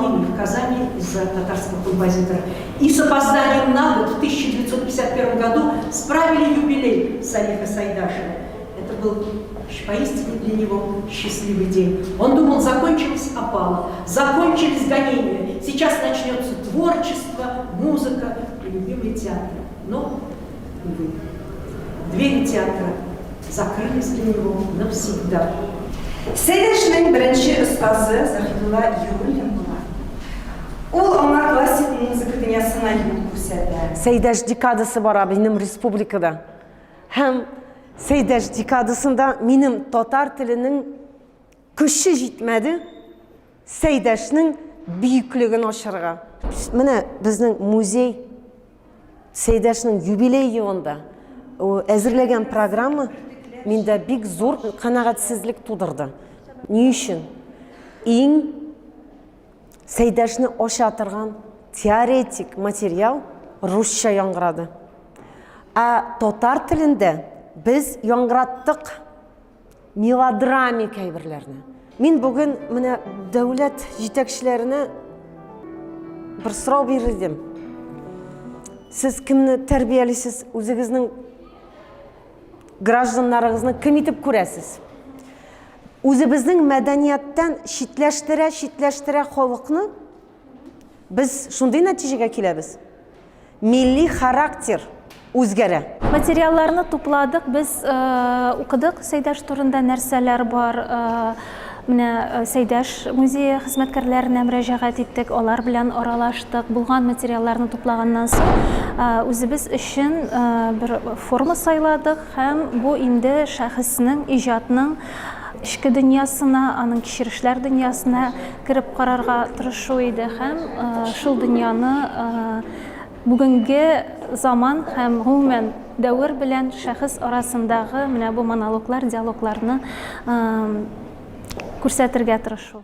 волнений в Казани из-за татарского композитора. И с опозданием на год в 1951 году справили юбилей Салиха Сайдашева. Это был поистине для него счастливый день. Он думал, закончилась опала, закончились гонения, сейчас начнется творчество, музыка и любимый театр. Но, увы, двери театра закрылись для него навсегда. Сәйдәшнең беренче остазы Заһидулла Яруллин була. Ул аңа классик музыка дөньясына юл күрсәтә. Сәйдәш декадасы бара минем республикада. Һәм Сәйдәш декадасында минем татар теленең көче җитмәде Сәйдәшнең бөеклеген ачарга. Менә безнең музей Сәйдәшнең юбилей елында әзерләгән программа миндә бик зур канәгатьсезлек тудырды. Ни өчен? Иң Сәйдәшне ача торган теоретик материал русча яңгырады. Ә татар телендә без яңгыраттык мелодрамик әйберләрне. Мин бүген менә дәүләт җитәкчеләренә бер сорау бирер идем. Сез кемне тәрбиялисез? Үзегезнең гражданнарыгызны кем итеп күрәсез? Үзебезнең мәдәнияттән читләштерә, читләштерә халыкны без шундый нәтиҗәгә киләбез. Милли характер үзгәрә. Материалларны тупладык, без укыдык Сәйдәш турында нәрсәләр бар. Менә Сәйдәш музее хезмәткәрләренә мөрәҗәгать иттек, алар белән аралаштык. Булган материалларны туплаганнан соң, үзебез өчен бер форма сайладык һәм бу инде шәхеснең, иҗатның эчке дөньясына, аның кичерешләр дөньясына кереп карарга тырышу иде һәм шул дөньяны бүгенге заман һәм гомумән дәвер белән шәхес арасындагы менә бу монологлар, диалогларны күрсәтергә тырышу.